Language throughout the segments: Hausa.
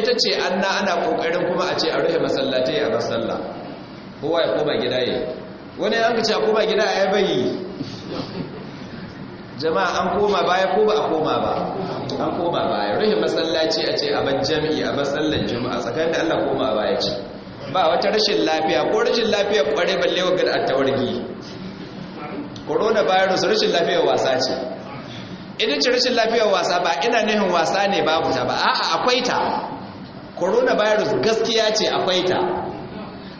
ita ce anna ana kokarin kuma a ce a rufe masallatai a masalla, kowa ya koma gida yi. Wani an ce a koma gida a bayi. Jama'a, an koma baya ko ba a koma ba? An koma baya. Rufe masallaci a ce a bar jami'i, a bar sallar juma'a, tsakanin da Allah koma baya ce. Ba wata rashin lafiya ko rashin lafiya kware balle wa gada tawargi. Coronavirus rashin lafiyar wasa ce. Idan ce rashin lafiyar wasa, ba ina nihin wasa ne babu ta ba, a'a, akwai ta. Coronavirus gaskiya ce, akwai ta,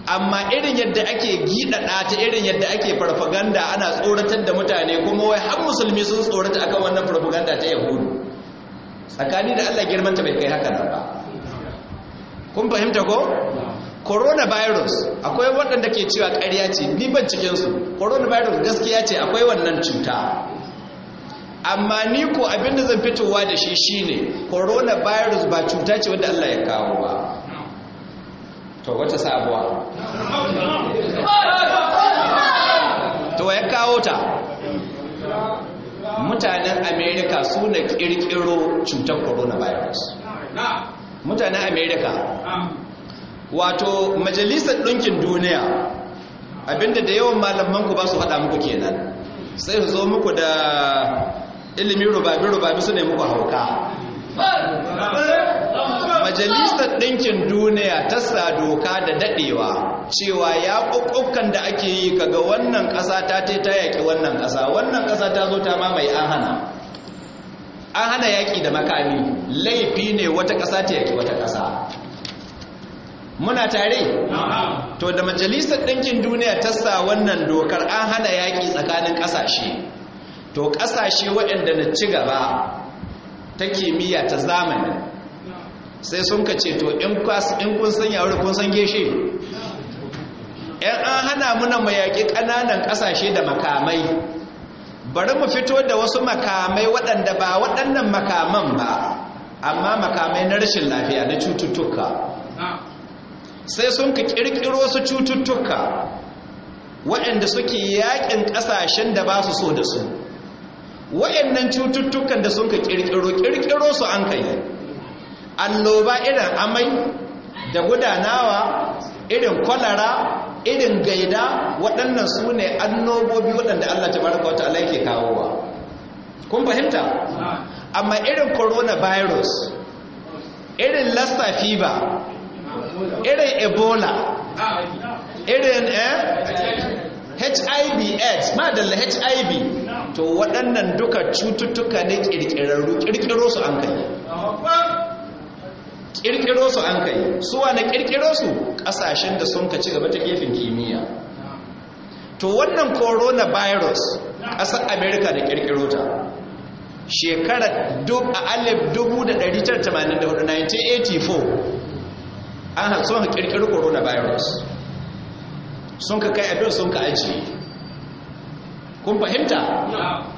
amma irin yadda ake giɗaɗa ta, irin yadda ake farfaganda ana tsoratar da mutane, kuma wai har musulmi sun tsorata akan wannan farfaganda ta Yahudu, tsakani da Allah girmanta bai kai haka nan ba. Kun fahimta ko? Coronavirus, akwai waɗanda ke cewa ƙarya ce, ni ban cikinsu. Coronavirus gaskiya ce, akwai wannan cuta. Amma ni ko abinda zan fitowa da shi shine, coronavirus ba cuta ce wadda Allah ya kawo ba. To wata sabuwa, to ya kawo ta? Mutanen America su na kirkiro cutar coronavirus. Mutanen America, wato Majalisar Ɗinkin Duniya. Abinda da yawan malamanku ba su faɗa muku kenan, sai su zo muku da ilimi rubabi-rubabi, su ne muku hauka. Majalisar Ɗinkin Duniya ta sa doka da daɗewa cewa ya ƙuƙukan da ake yi, kaga wannan ƙasa ta ta yaƙi wannan ƙasa, wannan ƙasa ta zo ta mamaye, an hana. An hana yaƙi da makami. Laifi ne wata ƙasa ta yaƙi wata ƙasa. Muna tare? To da Majalisar Ɗinkin Duniya ta sa wannan dokar, an hana yaƙi tsakanin ƙasashe, to ƙasashe waɗanda na ci gaba ta kimiyya ta zamani sai sun ka ce, to in kun san yawon kun san geshe, ‘yan an hana muna mu yaƙi ƙananan ƙasashe da makamai, bari mu fito da wasu makamai waɗanda ba waɗannan makaman ba, amma makamai na rashin lafiya, na cututtuka. Sai sun ka ƙirƙiro wasu cututtuka waɗanda suke yaƙin ƙasashen da ba su so da su. Waɗannan cututtukan da sun ka ƙirƙiro, ƙirƙiro su an kai, alloba irin amai da gudanawa, irin kwalara, irin gaida, waɗannan su ne annobobi waɗanda Allah tabaraka wa ta'ala yake kawowa. Kun fahimta? Amma irin coronavirus, irin Lassa fever, irin Ebola, irin HIV AIDS, madalla, HIV, to waɗannan duka cututtuka ne ƙirƙirarru, ƙirƙiro su an kai, ƙirƙiro su an kai. Suwa na ƙirƙiro su? Ƙasashen da sun ka ci gaba ta gefen kimiyya. To wannan coronavirus, ƙasar America da ƙirƙiro ta shekarar 1984, 1984. An sun ka ƙirƙiro coronavirus, sun ka kai abin, sun ka ajiye. Kun fahimta?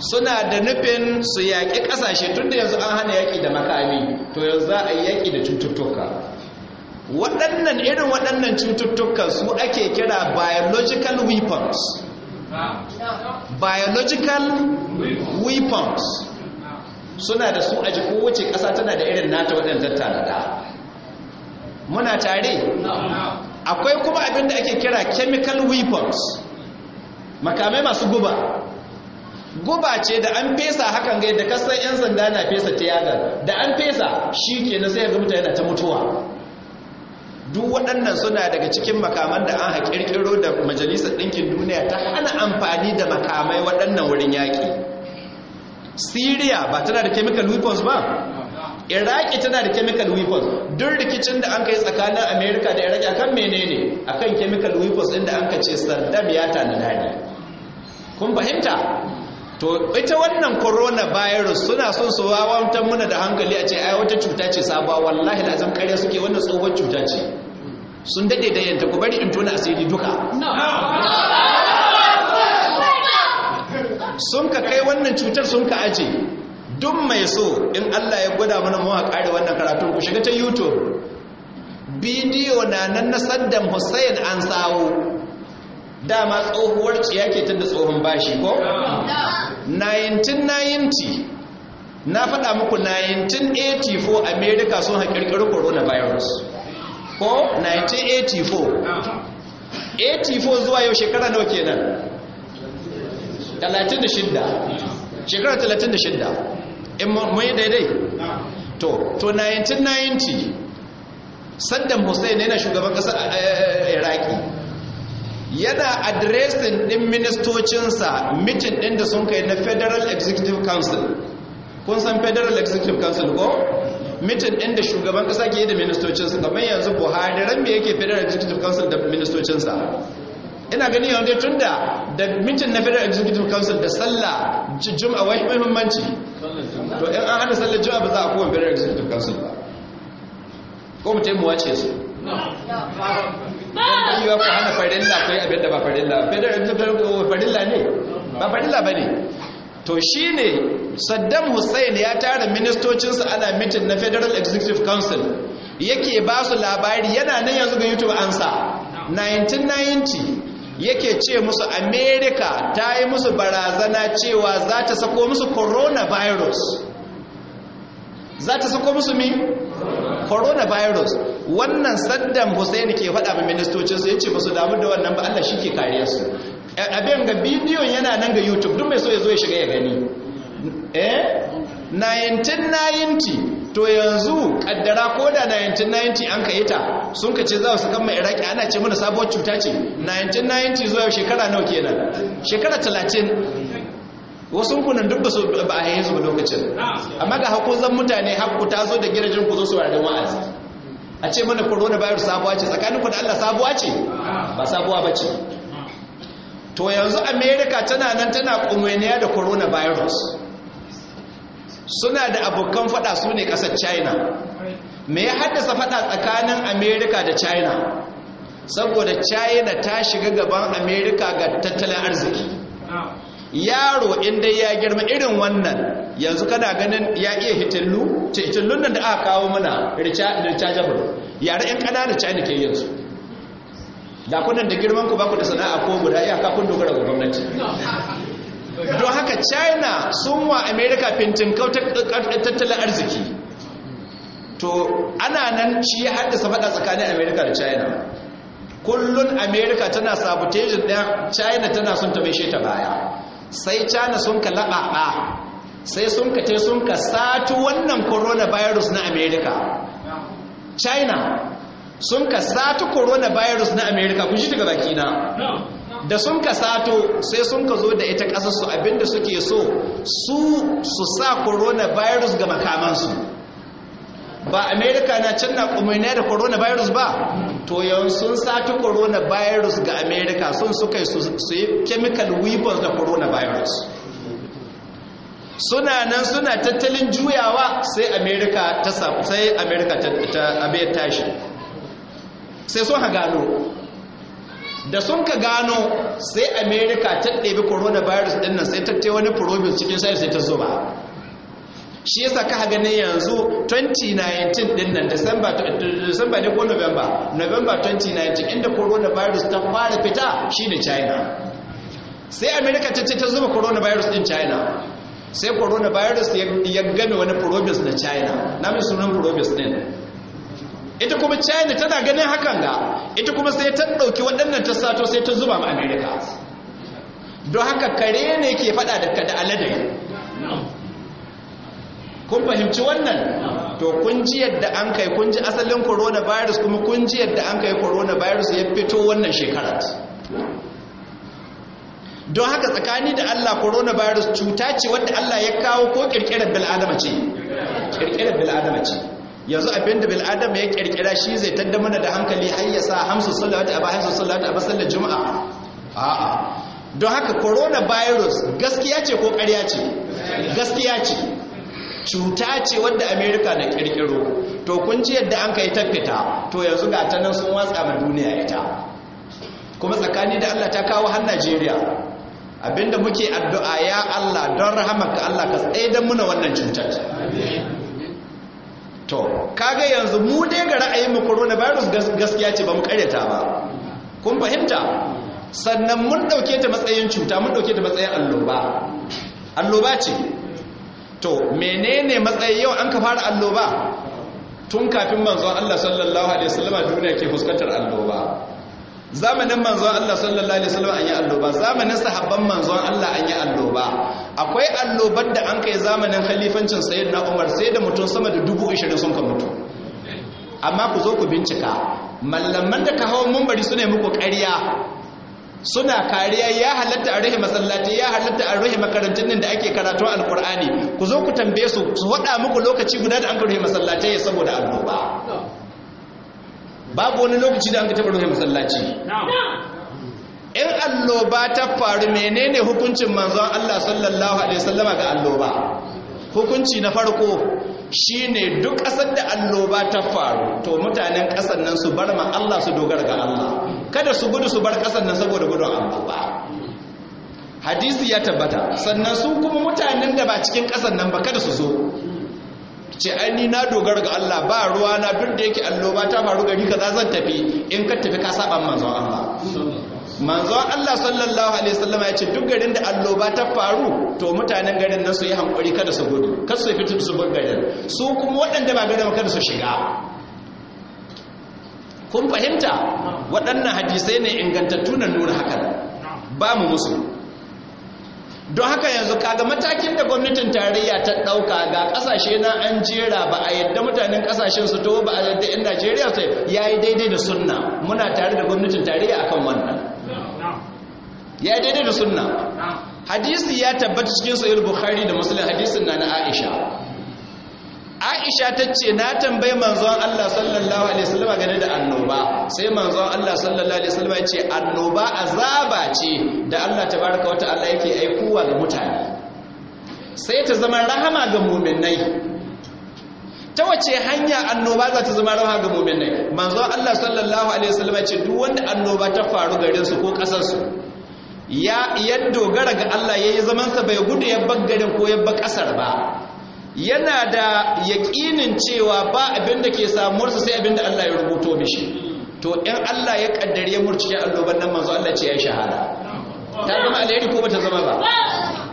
Suna da nufin su yaƙi ƙasashe, tun da yanzu an hana yaƙi da makami, to yanzu za a yi yaƙi da cututtuka. Waɗannan irin waɗannan cututtukan su ake kira biological weapons. Biological weapons suna da su a ji. Kowace ƙasa tana da irin nata waɗanda tanada. Muna tare? Akwai kuma abin da ake kira chemical weapons, makamai masu guba. Guba ce da an fesa hakan ga yadda kasan 'yan sanda na fesa tear, da an fesa shi ke na sai ga mutane na ta mutuwa. Duk waɗannan suna daga cikin makaman da an haƙirƙiro da Majalisar Ɗinkin Duniya ta hana amfani da makamai waɗannan wurin yaƙi. Syria ba tana da chemical weapons ba? Iraki tana da chemical weapons. Duk rikicin da an kai tsakanin America da Iraki akan menene? Akan chemical weapons inda an ka ce Saddam ya tanada ne. Kun fahimta? To ita wannan coronavirus, suna son su wawantar muna da hankali a ce ai wata cuta ce sabuwa. Wallahi lazim kare suke, wannan tsohon cuta ce, sun dade da yanta. Ku bari in tona asiri duka. Sun ka kai wannan cutar sun ka aje. Duk mai so, in Allah ya gwada mana mu kare wannan karatun, ku shiga ta YouTube, bidiyo na nan na Saddam Hussein an sawo. Dama tsohuwar ciya ke tun da tsohon bashi ko. 1990, na faɗa muku, 1984 America sun haƙirƙiri coronavirus. coronavirus ko 1984. 84 zuwa yau shekara nawa kenan? 36. Shekara 36 in mun yi daidai. To 1990 Saddam Hussein yana shugaban ƙasar Iraki, yana addressing din ministocinsa, meeting din da sun kai na Federal Executive Council. Kun san Federal Executive Council ko? Meeting din da shugaban kasa ke yi da ministocinsa, kamar yanzu Buhari ran me yake Federal Executive Council da ministocinsa. Ina gani yanzu dai tunda da meeting na Federal Executive Council da sallah Juma'a wai muhimmanci. To in an hana sallar Juma'a, ba za a kowa Federal Executive Council ba, ko mutum mu wace su don yiwa ku hana farilla ko abin da ba farilla. Federal Executive farilla ne, ba farilla ba ne. To shine Saddam Hussein ya tara ministocinsa, ana meeting na Federal Executive Council, yake ba su labari. Yana nan yanzu ga YouTube ansa 1990, yake ce musu America ta yi musu barazana cewa za ta sako musu coronavirus. Za ta sako musu mi? Coronavirus. Wannan Saddam Hussein ke faɗa ma ministocinsu, ya ce ba su damu da wannan ba, Allah shi ke kariya su. Abin ga bidiyon yana nan ga YouTube, duk mai so ya zo ya shiga ya gani. 1990. To yanzu kaddara ko da 1990 an ka ta sun ka ce za su kama Iraki, ana ce mana sabuwar cuta ce. 1990 zuwa shekara nawa kenan? Shekara 30. Wasu kunan duk ba su ba a yanzu ba lokacin, amma ga hakozan mutane hakku ta zo da gidajen ku zo su warda wa'azi, a ce mana coronavirus sabuwa ce. Tsakanin ku da Allah, sabuwa ce? Ba sabuwa ba ce. To yanzu America tana nan tana kumeniya da coronavirus. Suna da abokan fada, su ne kasar China. Me ya haddasa fada tsakanin America da China? Saboda China ta shiga gaban America ga tattalin arziki. Yaro inda ya girma irin wannan yanzu, kana ganin ya iya hitillu, hitillun nan da aka kawo mana rechargeable, yara yan ƙananan China ke yanzu. Da kunan da girman ku, baku da sana'a ko guda, iyaka kun dogara ga gwamnati. Don haka China sun wa America fintin tattalin arziki. To ana nan, shi ya haddasa faɗa tsakanin America da China. Kullun America tana sabotage ɗaya, China tana son ta maishe ta baya. Sai China sun ka laɓaɓa, sai sun ka te sun ka satu wannan coronavirus na America. China sun ka satu coronavirus na America, ku ji daga bakina. Da sun ka sato, sai sun ka zo da ita ƙasarsu. Abinda suke so, su su sa coronavirus ga makamansu. Ba America na can na kumaina da coronavirus ba? To yanzu sun sati coronavirus ga America, sun suka su yi chemical weapons da coronavirus. Suna nan suna tattalin juyawa, sai America ta sai America ta abin tashi, sai sun ha gano. Da sun ka gano, sai America ta ɗebi coronavirus ɗin nan, sai ta wani province cikin sai ta zuba. Shi yasa ka ganin yanzu 2019 din nan, December ne ko November? November 2019, inda coronavirus ta fara fita shine China. Sai America ta ce ta zuba coronavirus din China, sai coronavirus ya game wani province na China, na mai sunan province din. Ita kuma China tana ganin hakan ga, ita kuma sai ta ɗauki waɗannan ta sato, sai ta zuba ma America. Don haka kare ne ke faɗa da kada alade. Kun fahimci wannan? To kun ji yadda an kai, kun ji asalin coronavirus, kuma kun ji yadda an kai coronavirus ya fito wannan shekarar. Don haka tsakani da Allah, coronavirus cuta ce wadda Allah ya kawo ko kirkirar bil'adama ce? Kirkirar bil'adama ce. Yanzu abinda bil'adama ya kirkira shi zai tadda mana da hankali har ya sa hamsu salawatu a bayan salawatu a sallar Juma'a? A'a. Don haka coronavirus gaskiya ce ko ƙarya ce? Gaskiya ce. Cuta ce wadda Amerika na kirkiro. To kun ji yadda an kai ta fita. To yanzu ga ta nan sun watsa ma duniya ita, kuma tsakani da Allah ta kawo har Najeriya. Abinda muke addu'a, ya Allah, don rahamarka Allah ka tsaye muna wannan cutar. To kaga yanzu mu dai ga ra'ayin mu coronavirus gaskiya ce, ba mu karyata ba. Kun fahimta? Sannan mun dauke ta matsayin cuta, mun dauke ta matsayin alloba. Alloba ce. To menene matsayi yau an ka fara alloba? Tun kafin manzon Allah sallallahu alaihi wasallama duniya ke fuskantar alloba. Zamanin manzon Allah sallallahu alaihi wasallam an yi alloba, zamanin sahabban manzon Allah an yi alloba. Akwai allobar da an kai zamanin khalifancin sayyidina Umar, sai da mutum sama da 20,000 sun ka mutu. Amma ku zo ku bincika, mallaman da ka hawo munbari suna muku ƙarya, suna kariya ya halatta a rufe masallaci, ya halatta a rufe makarantun nan da ake karatun alkur'ani. Ku zo ku tambaye su, su faɗa muku lokaci guda da an rufe masallatai saboda alloba. Babu wani lokaci da an taɓa rufe masallaci. In alloba ta faru, menene hukuncin manzon Allah sallallahu alaihi wasallama ga alloba? Hukunci na farko shine duk ƙasar da alloba ta faru, to mutanen ƙasar nan su bar ma Allah, su dogara ga Allah, kada su gudu su bar ƙasar nan saboda gudun alloba. Hadisi ya tabbata. Sannan su kuma mutanen da ba cikin ƙasar nan ba, kada su zo ce ai ni na dogara ga Allah, ba ruwa na, duk da yake alloba ta faru gari kaza zan tafi. In ka tafi ka saba manzon Allah. Manzon Allah sallallahu alaihi wasallam ya ce duk garin da alloba ta faru, to mutanen garin nan su yi hankuri, kada su gudu, kada su fito su bar garin. Su kuma waɗanda ba garin kada su shiga. Kun fahimta? Waɗannan hadisai ne ingantattu na nuna hakan, ba mu musu. Don haka yanzu kaga matakin da gwamnatin tarayya ta ɗauka, ga ƙasashe na an jera, ba a yadda mutanen ƙasashen su to ba a yadda 'yan Najeriya su, ya yi daidai da sunna. Muna tare da gwamnatin tarayya akan wannan, ya yi daidai da sunna. Hadisi ya tabbata cikin Sahih Bukhari da Muslim, hadisin na na Aisha. Aisha ta ce na tambayi manzon Allah sallallahu alaihi wasallam game da annoba, sai manzon Allah sallallahu alaihi wasallam ya ce annoba azaba ce da Allah tabaraka wa ta'ala yake aikowa ga mutane, sai ta zama rahama ga mu'minai. Ta wace hanya annoba za ta zama rahama ga mu'minai? Manzon Allah sallallahu alaihi wasallam ya ce duk wanda annoba ta faru garin su ko kasar su, ya dogara ga Allah, yayi zaman sa, bai gudu ya bar garin ko ya bar kasar ba, yana da yaƙinin cewa ba abin da ke samuwarsa sai abin da Allah ya rubuto mishi, to in Allah ya kaddare ya murci ya alloban nan, manzo Allah ce ya shahada. Ta zama alheri ko bata zama ba?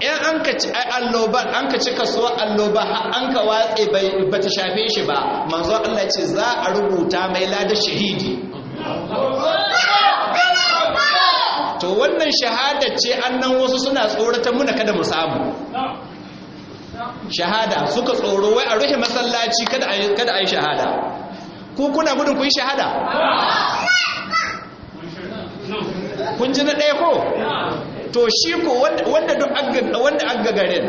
In an ka ci alloban, an ka ci kasuwa alloba, an ka watse bata shafe shi ba, manzo Allah ce za a rubuta mai ladar shahidi. To wannan shahada ce annan wasu suna tsoratan muna kada mu samu shahada, suka tsoro wai a rufe masallaci kada a yi shahada. Ku kuna gudun ku yi shahada? Kun ji na ɗaya ko? To shi ko wanda duk wanda aga garin,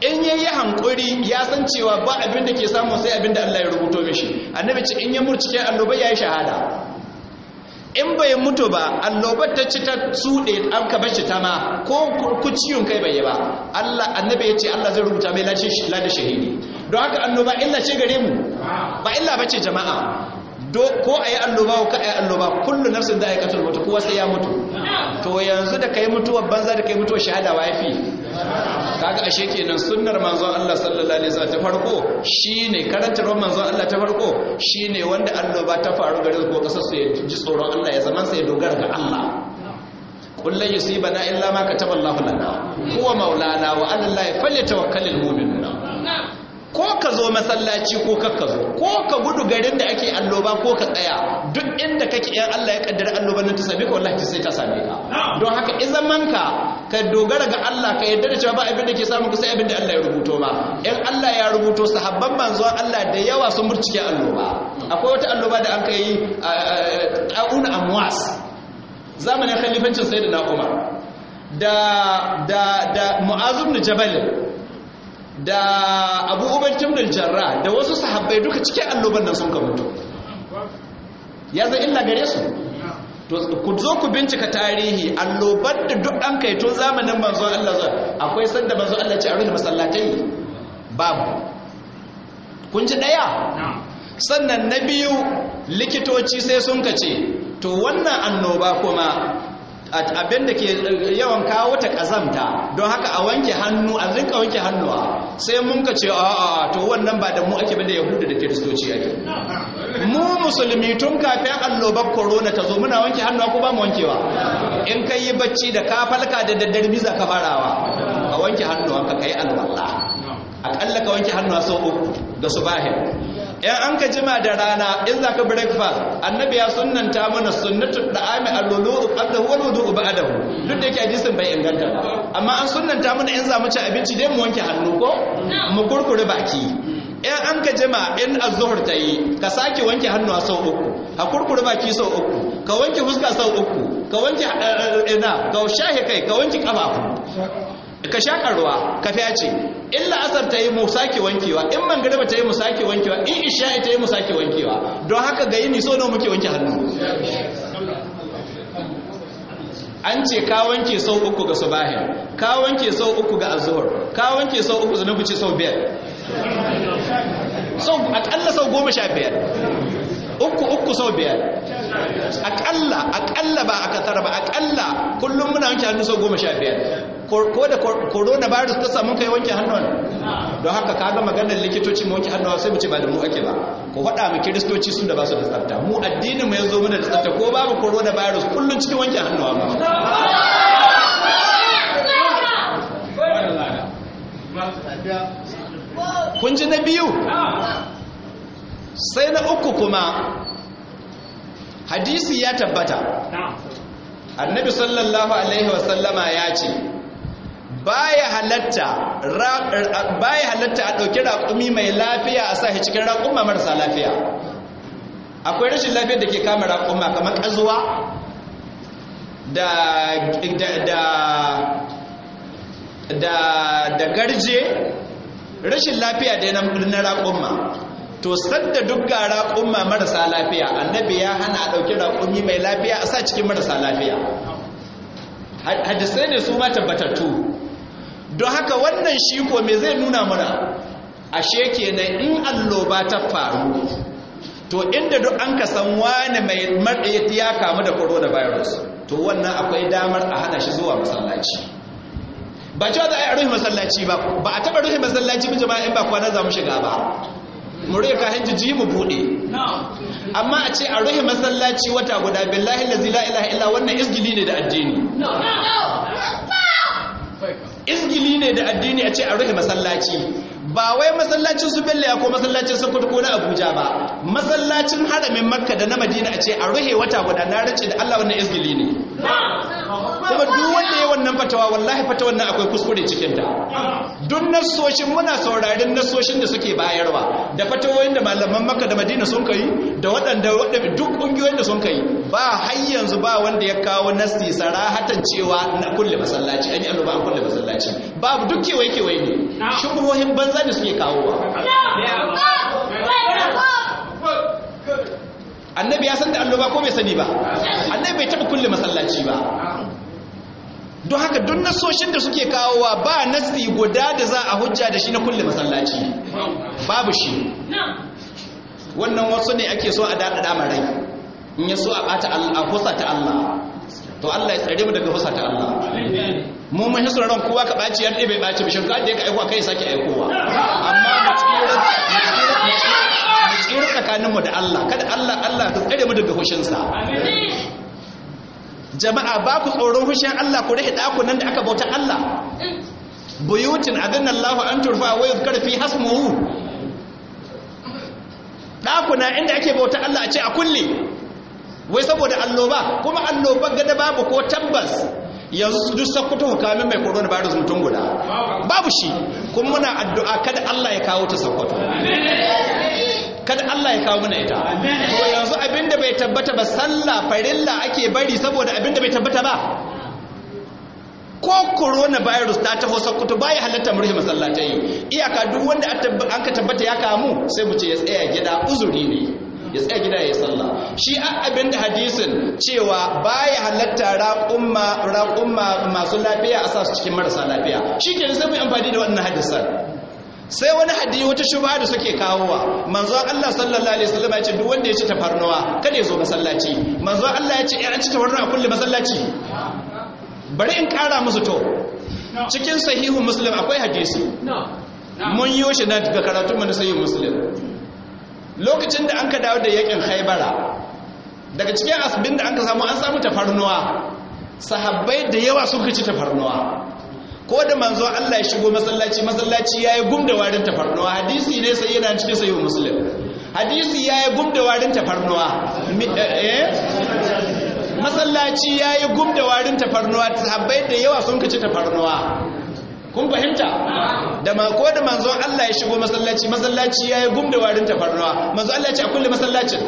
in yayi hankuri, ya san cewa ba abin da ke samu sai abin da Allah ya rubuto mishi, annabi ce in ya murcike annoba yayi shahada. In bai mutu ba, annobar ta ci ta suɗe, an ka bashi ta ma ko kuciyun kai bai yi ba, Allah annabi ya ce Allah zai rubuta mai lada shahidi. Don haka annoba illa ce gare mu? Ba illa bace jama'a. Ko a yi annoba ko ka a yi annoba, kullu nafsin da aikatul mutu, kowa sai ya mutu. To yanzu da kai mutuwar banza da kai mutuwar shahada, wa yafi? Kaga ashe kenan sunnar manzon Allah sallallahu alaihi wasallam ta farko shine karantarwar manzon Allah ta farko shine wanda annoba ta faru gare ko kasar su, ya ji tsoron Allah, ya zaman sa, ya dogara ga Allah. Qul lan yusibana illa ma kataba Allahu lana huwa maulana wa ala Allahi falyatawakkalul mu'minuna. Ko ka zo masallaci ko ka zo, ko ka gudu garin da ake alloba ko ka tsaya, duk inda kake, yan Allah ya kaddara alloban nan ta same ka, wallahi sai ta same ka. Don haka izaman ka, ka dogara ga Allah, ka yarda da cewa ba abin da ke samu ka sai abin da Allah ya rubuto ma. In Allah ya rubuto, sahabban manzon Allah da yawa sun murcike alloba. Akwai wata alloba da an kai ta'un amwas zamanin khalifancin Sayyidina Umar da da da Mu'adh ibn Jabal da Abu Ubayd ibn al-Jarrah da wasu sahabbai, duka cikin alloban nan sun ka mutu. Ya zai illa gare su? To ku zo ku bincika tarihi, alloban da duk an kai tun zamanin manzon Allah, akwai sanda manzon Allah ce a rufe masallatai? Babu. Kun ji daya. Sannan na biyu, likitoci sai sun kace to wannan annoba kuma abin da ke yawan kawo ta kazamta, don haka a wanke hannu, a rinka wanke hannuwa. Sai mun ka ce a'a, to wannan ba da mu ake ba, da Yahudu da Kiristoci ake. Mu musulmi tun kafin annobar corona ta zo muna wanke hannuwa, ko ba mu wankewa? In ka yi bacci da ka falka da daddare, biza ka farawa ka wanke hannuwa, ka kai alwala, akalla ka wanke hannuwa sau uku da subahin. In an ka jima da rana in za ka breakfast, annabi ya sunnanta mana sunnatu da'ami al-lulu qablahu wal wudu'u ba'dahu. Duk da yake hadisin bai inganta ba, amma an sunnanta mana in za mu ci abinci dai mu wanke hannu ko mu kurkure baki. In an ka jima in az-zuhr ta yi, ka sake wanke hannu a sau uku, ka kurkure baki sau uku, ka wanke fuska sau uku, ka wanke ina, ka shahe kai, ka wanke kafafu, ka shaƙa ruwa, ka fyace. In la'asar ta yi mu sake wankewa, in mangariba ta yi mu sake wankewa, in isha'i ta yi mu sake wankewa. Don haka ga yini so nawa muke wanke hannu? An ce ka wanke sau uku ga subahin, ka wanke sau uku ga azhur, ka wanke sau uku, zanubu ce sau biyar, sau akalla sau 15, uku uku sau biyar akalla, akalla ba a kasar ba, akalla kullum muna wanke hannu sau 15. Ko da coronavirus ta samu kai wanke hannun. Don haka kaga maganar likitoci mu wanke hannuwa, sai mu ce ba da mu ake ba. Ko faɗa mu kiristoci sun da ba su da tsafta. Mu addinin mu yazo muna da tsafta, ko babu coronavirus kullun cikin wanke hannuwa ba. Kun ji na biyu. Sai na uku kuma hadisi ya tabbata, annabi sallallahu alaihi wasallama ya ce baya halatta a ɗauki raƙumi mai lafiya a sa shi cikin raƙuma marasa lafiya. Akwai rashin lafiyar da ke kama raƙuma kamar ƙazuwa da da garje, rashin lafiya da na raƙuma. To sadda duk ga raƙuma marasa lafiya, annabi ya hana a ɗauki raƙumi mai lafiya a sa cikin marasa lafiya. Hadisai ne su ma tabbatattu. Don haka wannan shi ko me zai nuna mana? Ashe kenan in alloba ta faru, to inda duk an ka san wani mai marɗaya ya kamu da coronavirus, to wannan akwai damar a hana shi zuwa masallaci. Ba cewa za a yi rufe masallaci ba, ba a taɓa rufe masallaci ba jama'a, in ba kwana za mu shiga ba, mu rufe kayan jiji mu buɗe. Amma a ce a rufe masallaci wata guda, billahi lazi la ilaha illa, wannan izgili ne da addini. Izgili ne da addini a ce a rufe masallaci. Ba wai masallacin su Bello ko masallacin Sokoto ko na Abuja ba, masallacin haramin Makka da na Madina a ce a rufe wata guda, na race da Allah wannan izgili ne. Kuma duk wanda ya wannan fatawa, wallahi fatawan nan akwai kuskure cikin ta. Duk nassoshin muna saurarin nassoshin da suke bayarwa da fatawoyin da malaman Makka da Madina sun kai da waɗanda duk ƙungiyoyin da sun kai, ba har yanzu ba wanda ya kawo nassi sarahatan cewa na kulle masallaci an yi annoba an kulle masallaci. Babu, duk kewaye kewaye ne, shubuhohin banza da suke kawowa. Annabi ya san da annoba ko bai sani ba? Annabi bai taɓa kulle masallaci ba. Don haka duk nasoshin da suke kawowa ba nasi guda da za a hujja da shi na kulle masallaci, babu shi. Wannan wasu ne ake so a daɗaɗa marai, in ya so a ɓata a husata Allah. To Allah ya tsare mu daga husata Allah. Mu mun hisu ran kowa ka ɓaci, yan ɗebe ɓaci bishin ka da ya ka aikowa kai sake aikowa. Amma mu tsira tsakaninmu da Allah, kada Allah Allah ka tsare mu daga hushinsa. Jama'a ba ku tsoron hushin Allah ku rihe ɗakunan da aka bauta Allah? Buyutin adana Allah an turfa wa yuzkar fi hasmuhu. Ɗakuna inda ake bauta Allah a ce a kulle, wai saboda alloba. Kuma alloba gada babu ko tabbas yanzu duk Sakkwato hukamin mai coronavirus mutum guda babu shi. Kuma muna addu'a kada Allah ya kawo ta Sakkwato, kada Allah ya kawo mana ita. To yanzu abinda bai tabbata ba, sallah farilla ake bari saboda abinda bai tabbata ba. Ko coronavirus ta taho Sokoto baya halatta mu rufe masallatai. Iyaka duk wanda an ka tabbata ya kamu, sai mu ce ya tsaya gida, uzuri ne, ya tsaya gida ya sallah. Shi abinda hadisin cewa baya halatta raƙumma masu lafiya a sa su cikin marasa lafiya, shi ke sai mu amfani da wannan hadisan. Sai wani hadisi wata shubha da suke kawowa, manzon Allah sallallahu alaihi wasallam ya ce duk wanda ya ci tafarnuwa kada ya zo masallaci. Manzon Allah ya ce an ci tafarnuwa a kulle masallaci. Bari in kara musu to, cikin sahihu Muslim akwai hadisi, mun yi shi na daga karatun mu na sahihu Muslim. Lokacin da an ka dawo da yakin Khaibara, daga cikin asbin da an ka samu, an samu tafarnuwa. Sahabbai da yawa suka ci tafarnuwa. Ko da manzo Allah ya shigo masallaci, masallaci yayi gum da warin tafarnuwa. Hadisi ne sai yana cikin sahihu Muslim. Hadisi ya yi gum da warin tafarnuwa. Masallaci ya yi gum da warin tafarnuwa, sahabbai da yawa sun kaci tafarnuwa. Kun fahimta? Da ko da manzon Allah ya shigo masallaci, masallaci ya yi gum da warin tafarnuwa. Manzon Allah ya ce a kulle masallacin.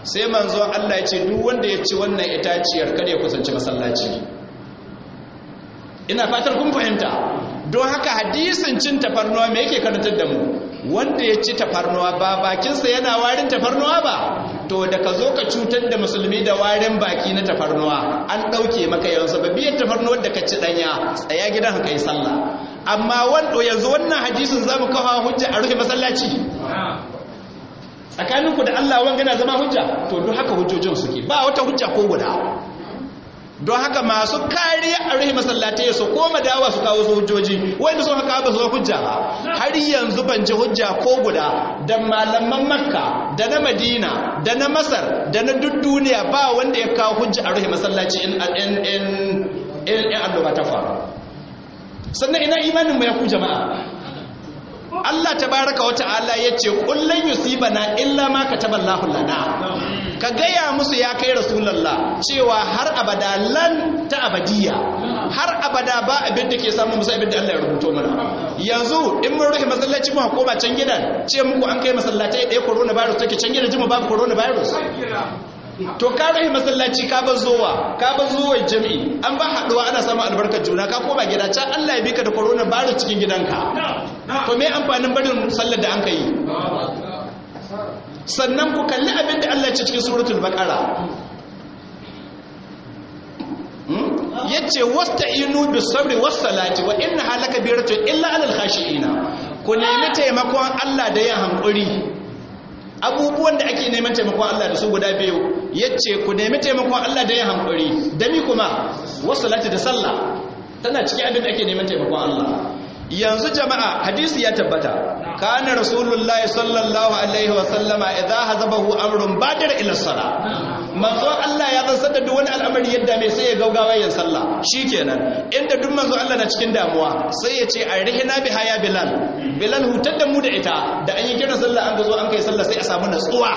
Sai manzon Allah ya ce duk wanda ya ci wannan itaciyar kada ya kusanci masallaci. Ina fatar kun fahimta. Don haka hadisin cin tafarnuwa me yake karantar da mu? Wanda ya ci tafarnuwa ba bakinsa yana warin tafarnuwa ba, to da ka zo ka cutar da musulmi da warin baki na tafarnuwa, an ɗauke maka yanzu babiyar tafarnuwar da ka ci ɗanya, tsaya gidan ka yi sallah. Amma wanda yanzu wannan hadisin za mu kawo hujja a rufe masallaci tsakaninku da Allah, wanga na zama hujja? To duk haka hujjojin suke, ba wata hujja ko guda. Don haka masu kariya a rufe masallatai su koma dawa su kawo su hujjoji wanda sun haka ba su hujja ba. Har yanzu ban ji hujja ko guda da malaman Makka da na Madina da na Masar da na duk duniya ba wanda ya kawo hujja a rufe masallaci in in in in annoba ta faru. Sannan ina imanin mu ya ku jama'a? Allah tabaraka wa ta'ala yace kullan yusibana illa ma kataballahu lana. Ka gaya musu ya kai Rasulullah cewa har abada, lan ta abadiya, har abada ba abin da ke samu musu abin da Allah ya rubuto mana. Yanzu in mun rufe masallaci mu koma can gidan, ce muku an kai masallatai ɗaya coronavirus take can gidan jima babu coronavirus. To ka rufe masallaci, ka bar zuwa, ka bar zuwa jami'i, an ba haduwa ana samun albarkar juna, ka koma gida can, Allah ya bi ka da coronavirus cikin gidanka. To me amfanin barin sallar da an kai? Sannan ku kalli abin da Allah ya ce cikin suratul Baqara, yace wasta'inu bis sabri was salati wa innaha lakabiratun illa alal khashiina. Ku nemi taimakon Allah da yin hankuri. Abubuwan da ake neman taimakon Allah da su guda biyu, yace ku nemi taimakon Allah da yin hankuri, da mi kuma? Was salati, da sallah tana cikin abin da ake neman taimakon Allah. Yanzu jama'a, hadisi ya tabbata, kana Rasulullahi sallallahu alaihi wa sallama idza hazabahu amrun badara ila salah. Manzo Allah ya zansa da duk wani al'amari yadda mai sai ya gaugawa yin sallah. Shikenan, inda duk manzo Allah na cikin damuwa sai ya ce arihna biha ya Bilal, Bilal hutar da mu da ita. Da an yi kiran sallah an zo an kai sallah, sai a samu natsuwa.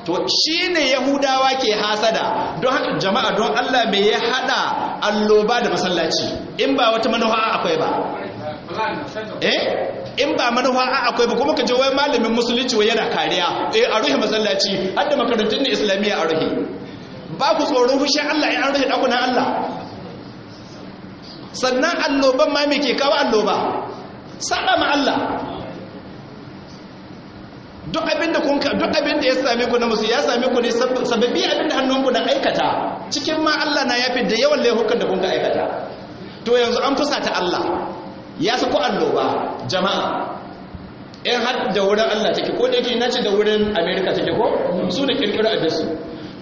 To shine Yahudawa ke hasada. Don haka jama'a, don Allah, me ya hada alloba da masallaci in ba wata manufa akwai ba? In ba manufa akwai ba, kuma ka je wai malamin musulunci wai yana kariya a rufe masallaci har da makarantun na islamiyya a rufe. Ba ku tsoron fushin Allah in an rufe dakunan Allah? Sannan alloban ma me ke kawo alloba? Saba ma Allah. Duk abinda kun duk abinda ya same ku na musu ya same ku ne sababi abinda hannunku na aikata. Cikin ma Allah na yafi da yawan laifukan da kun ka aikata. To yanzu an fusata Allah ya sako alloba. Jama'a, in har da wurin Allah take, ko da yake ina ce da wurin America take, ko su da kirkiro abin su,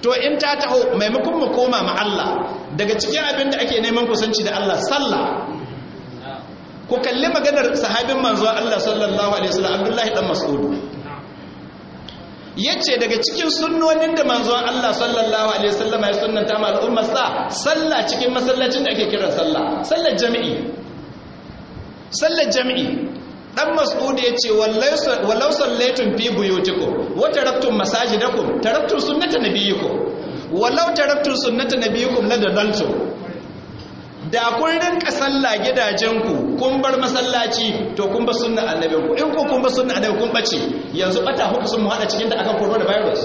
to in ta taho, maimakon mu koma ma Allah, daga cikin abin da ake neman kusanci da Allah sallah. Ku kalli maganar sahabin manzo Allah sallallahu alaihi wasallam, Abdullahi dan Mas'ud, yace daga cikin sunnonin da manzon Allah sallallahu alaihi wasallam ya sunnanta ma al'ummar sa, sallah cikin masallacin da ake kiran sallah, sallar jami'i. Sallar jami'i. Dan Mas'ud yace walau sallaitum fi buyutikum wa taraktum masajidakum taraktum sunnata nabiyikum, walau taraktum sunnata nabiyikum la dalaltum. Da kun rinka sallah gidajenku kun bar masallaci, to kun bar sunna annabinku. In ku kun bar sunna annabi, kun bace. Yanzu bata huku sun mu hada cikin da akan coronavirus,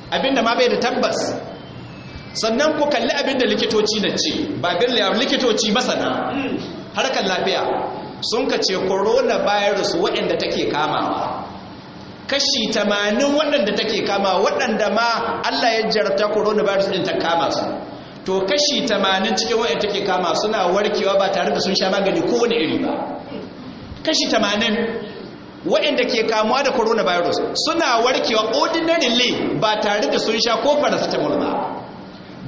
abinda ma bai da tabbas. Sannan ku kalli abinda likitoci na ce, ba birliya, likitoci masana harkar lafiya sun ka ce coronavirus waɗanda take kamawa, kashi 80 waɗanda take kama, waɗanda ma Allah ya jarabta coronavirus din ta kama su, to kashi 80 cikin waɗanda take kama suna warkewa ba tare da sun sha magani kowane iri ba. Kashi 80 waɗanda ke kamuwa da coronavirus suna warkewa ordinarily ba tare da sun sha ko paracetamol ba,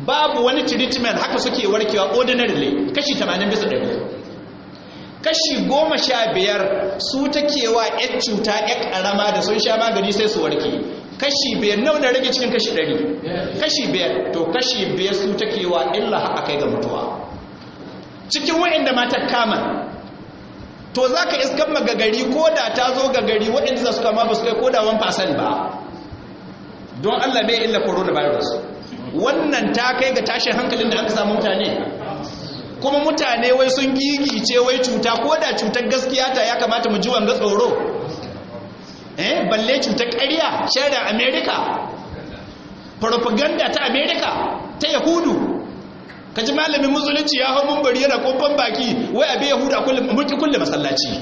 babu wani treatment, haka suke warkewa ordinarily, kashi 80 bisa 100. Kashi 15 su take wa 'yar cuta 'yar ƙarama, da sun sha magani sai su warke. Kashi 5 nawa na rage cikin kashi 100? Kashi 5. To kashi 5 su take wa illa a kai ga mutuwa cikin wa'inda mata kama. To za ka iskan magagari ko da ta zo gagari waɗanda za su kama ba su kai ko da 1% ba. Don Allah mai illa coronavirus? Wannan ta kai ga tashin hankalin da aka samu mutane. Kuma mutane wai sun gigice wai cuta, ko da cutar gaskiya ta ya kamata mu ji wanga tsoro. Balle cutar ƙarya, shaidar America, propaganda ta America, ta Yahudu. Kaji malamin musulunci ya hau mumbari yana kofan baki wai abi Yahudu a mulki kulle masallaci.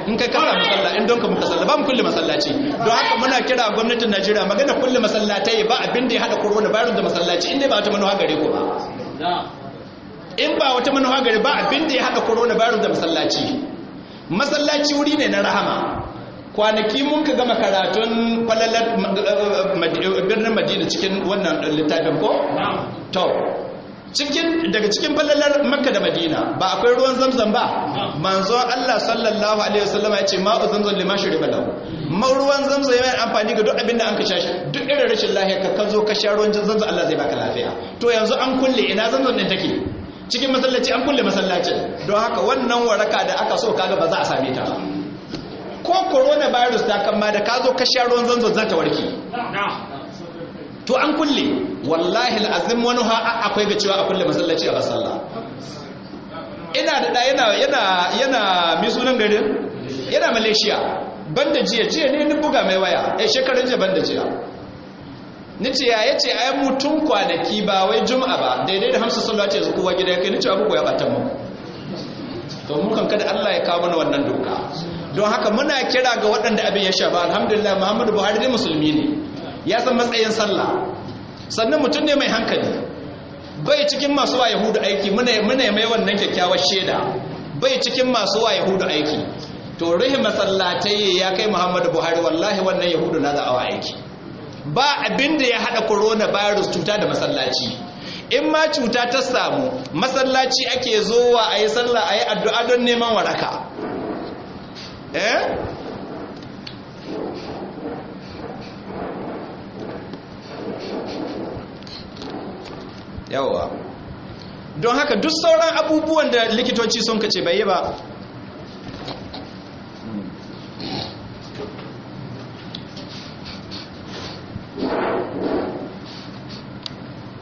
In kai kasa masalla, in don ka muka salla, ba mu kulle masallaci. Don haka muna kira gwamnatin Najeriya, magana kulle masallatai ba abin da ya hada coronavirus da masallaci, inda ba wata manuwa gare ku ba. In ba wata manuwa gare ba, abin da ya hada coronavirus da masallaci. Masallaci wuri ne na rahama. Kwanaki mun ka gama karatun falalar birnin Madina cikin wannan littafin ko? To, daga cikin falalar Makka da Madina ba akwai ruwan Zamzam ba. Manzo Allah sallallahu alaihi wasallam ya ce ma'u Zamzam lima shuriba lahu. Ruwan Zamzam yana amfani ga duk abin da an ka sha shi, duk irin rashin lafiya ka zo ka sha ruwan Zamzam Allah zai baka lafiya. To yanzu an kulle, ina Zamzam din take? Cikin masallaci, an kulle masallacin. Don haka wannan waraka da aka so kaga ba za a same ta ba. Ko coronavirus ta kama da ka zo ka sha ruwan Zamzam za ta warke. To an kulle, wallahi al'azim wani ha akwai ga cewa a kulle masallaci a basalla. Ina da da yana mi sunan garin? Yana Malaysia. Banda jiya ne ni buga mai waya. Shekaran jiya banda jiya. Nice ya yace ai mutun kwanaki ba wai juma'a ba, daidai da hamsa sallah ce kowa gida kai. Nice abu ko ya batan mu. To mun kan kada Allah ya kawo mana wannan doka. Don haka muna kira ga waɗanda abin ya shafa. Alhamdulillah, Muhammadu Buhari dai musulmi ne, ya san matsayin sallah, sannan mutum ne mai hankali, bai cikin masu wa Yahudu aiki. Muna mai wannan kyakkyawar shaida, bai cikin masu wa Yahudu aiki. To rihi masallatai ya kai Muhammadu Buhari, wallahi wannan Yahudu na za'awa aiki. Ba abin da ya hada coronavirus cuta da masallaci. In ma cuta ta samu, masallaci ake zowa a yi sallah, a yi addu'a don neman waraka. Yawa. Don haka duk sauran abubuwan da likitoci sun kace bai yi ba.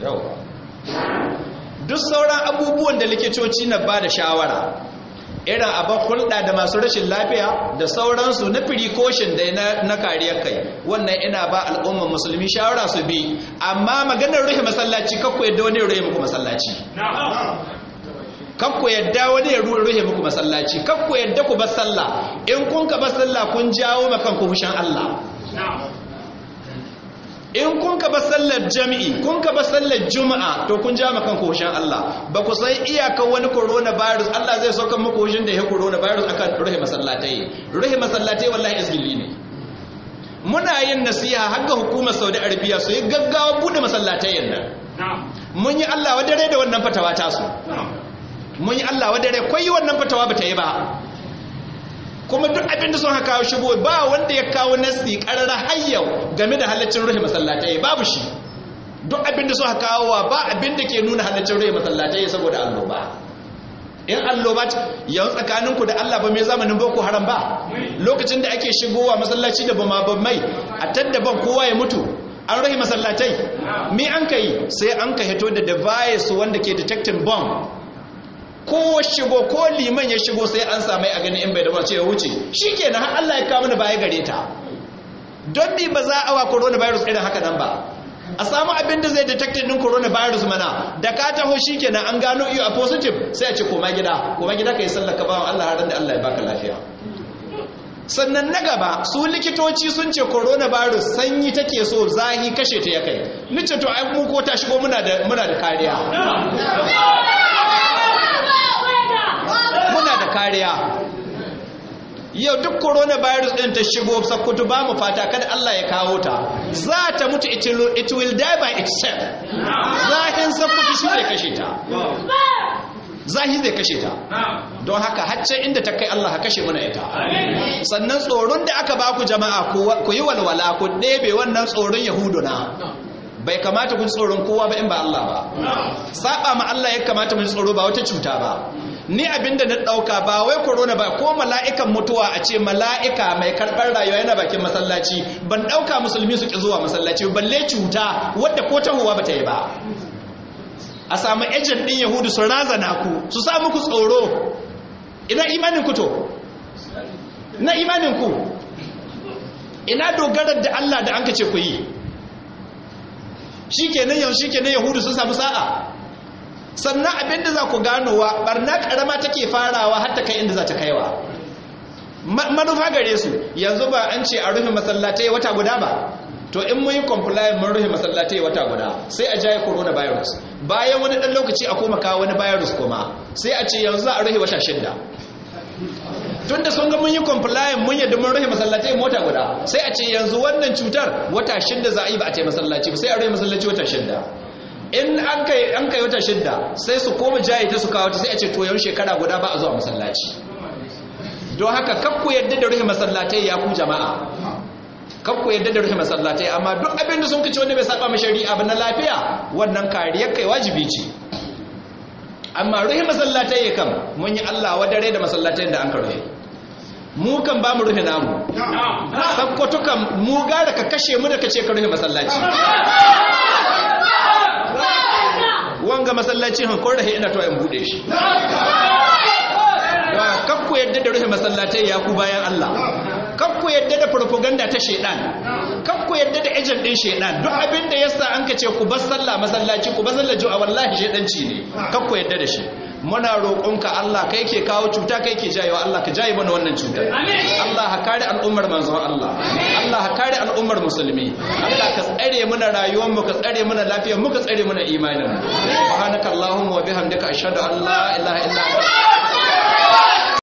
Yawa. Duk sauran abubuwan da likitoci na ba da shawara, irin abin hulɗa da masu rashin lafiya da sauransu na precaution da na kariyar kai, wannan ina ba al'ummar musulmi shawara su bi. Amma maganar rufe masallaci, kakku yadda wani ya rufe muku masallaci. Kakku yadda wani ya rufe muku masallaci. Kakku yadda ku bar sallah. In kun ka bar sallah, kun jawo ma kanku hushin Allah. In kun ka bar sallar jami'i, kun ka bar sallar juma'a, to kun jawo ma kanku hushin Allah. Ba ku san iyakar wani coronavirus, Allah zai sauka muku hushin da ya coronavirus akan rufe masallatai. Rufe masallatai wallahi izgili ne. Muna yin nasiha har ga hukumar Saudi Arabia su yi gaggawa bude masallatai nan. Mun yi Allah wadare da wannan fatawa ta su. Mun yi Allah wadare, koyi wannan fatawa bata yi ba. Kuma duk abin da sun haka shigo, ba wanda ya kawo nasi karara har yau game da halaccin rufe masallatai, babu shi. Duk abin da sun haka kawo, ba abin da ke nuna halaccin rufe masallatai saboda alloba. In alloba yanzu tsakaninku da Allah, ba mai zamanin Boko Haram ba, lokacin da ake shigowa masallaci da bama mai a taddaban kowa ya mutu, an rufe masallatai? Me an kai? Sai an ka hito da device wanda ke detecting bomb. Ko shigo, ko liman ya shigo, sai an samai a gani, in bai da wace ya wuce. Shikenan, har Allah ya kawo mana baya gare ta. Don bi ba za a wa coronavirus irin haka nan ba? A samu abin da zai detect din coronavirus mana, da ka taho shikenan an gano you are positive, sai a ce koma gida, koma gida kai sallar ka, bawan Allah, har da Allah ya baka lafiya. Sannan na gaba, su likitoci sun ce coronavirus sanyi take so, zahi kashe ta ya kai. Nice to ai mu ko ta shigo muna da kariya. Muna da kariya. Yau duk coronavirus din ta shigo Sakkwato, ba mu fata, kada Allah ya kawo ta, za ta mutu. It will die by itself. Zahin Sakkwato shi zai kashe ta, zahi zai kashe ta. Don haka hacce inda ta kai, Allah ha kashe muna ita. Sannan tsoron da aka baku jama'a, ku yi walwala, ku ɗebe wannan tsoron Yahudu na. Bai kamata ku tsoron kowa ba in ba Allah ba. Saba ma Allah ya kamata mu tsoro, ba wata cuta ba. Ni abinda na dauka, ba wai corona ba, ko mala'ikan mutuwa, a ce mala'ika mai karbar rayuwa yana bakin masallaci, ban dauka musulmi su ki zuwa masallaci, balle cuta wadda ko tahowa bata yi ba. A samu agent din Yahudu su razana ku, su sa muku tsoro. Ina imanin ku? To, ina imanin ku? Ina dogarar da Allah da an ka ce ku yi? Shikenan yau, shikenan, Yahudu sun samu sa'a. Sannan abinda za ku ganowa, barna karama take farawa har ta kai inda za ta kaiwa. Manufa gare su yanzu, ba an ce a rufe masallatai wata guda ba? To, in mun yi comply, mun rufe masallatai wata guda, sai a jaye coronavirus. Bayan wani dan lokaci a koma kawo wani virus kuma, sai a ce yanzu a rufe wata 6. Tunda sun ga mun yi compliant, mun yadda mun rufe masallatai wata guda, sai a ce yanzu wannan cutar wata 6 za a yi ba a ce masallaci ba. Sai a rufe masallaci wata 6. In an kai wata 6, sai su koma jaye ta, su kawo ta, sai a ce to, yau shekara guda ba a zuwa masallaci. Don haka kakku yadda da rufe masallatai, ya ku jama'a, kakku yadda da rufe masallatai. Amma duk abin da sun kace wanda bai saba ma shari'a ba na lafiya, wannan kariyar kai wajibi ce. Amma rufe masallatai kam, mun yi Allah wadare da masallatai da an ka rufe. Mu kan ba mu rufe namu. Sakkwato kan mu gara ka kashe mu da ka ce ka rufe masallaci. Wanga masallaci hankon rahe ina to in bude shi. Kakku yadda da rufe masallatai, ya ku bayan Allah. Kakku yadda da propaganda ta shedan. Kakku yadda da agent din shedan. Duk abin da yasa an ka ce ku bar sallah masallaci, ku bar sallah juma'a, wallahi shedanci ne. Kakku yadda da shi. Muna roƙonka Allah, kai ke kawo cuta, kai ke jayewa. Allah, ka jaye mana wannan cutar. Allah, ka kare al'ummar manzon Allah. Allah, ka kare al'ummar musulmi. Allah, ka tsare mana rayuwar mu, ka tsare mana lafiyar mu, ka tsare mana imanin mu. Subhanaka Allahumma wa bihamdika, ashhadu an la ilaha illa anta.